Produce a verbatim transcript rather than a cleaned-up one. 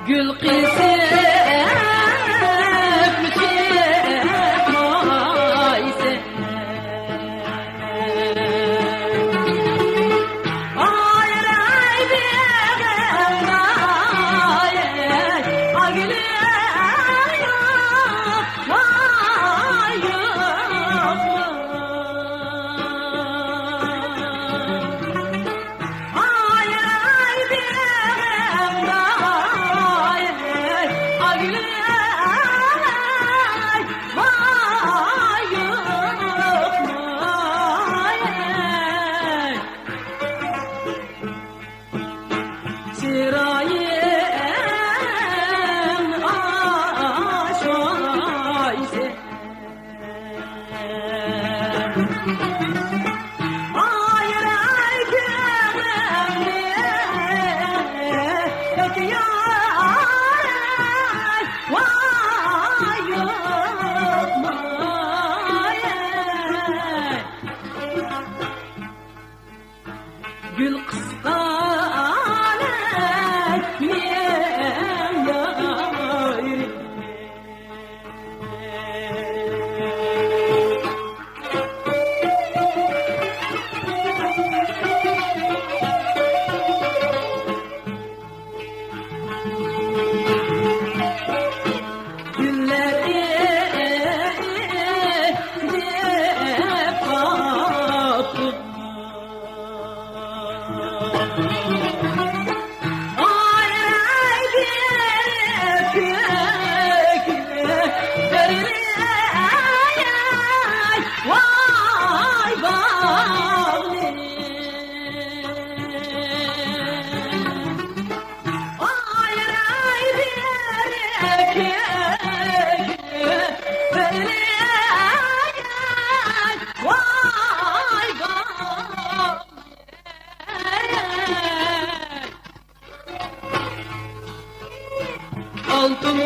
گۈل قىسىپ چىقمايسەن. ئايراي بېغىمنى، ئاي، ئاي، ئاگلىياي، مايۇقما. ئاي، ئاي، بېغىمدا، ئاي، ئاي، ئاگلىياي، مايۇقما، ئاي. چىرايىم ئاچايسەن. ئايراي كۆڭلۈمنى، ئۆتۈياي، ۋاي، يوقماي. گۈل قىسقان مېنىڭ يارىم. گۈللەر ئېيتىپ قاپتۇ. ئاي، ئاي، بېرىپ كۆكلەرنى، ئاي، ئاي، ۋاي باغنى. ئاي، ئاي، بېرىپ كۆكلەرنى، ئاي، ۋاي باغنى. ئالتۇن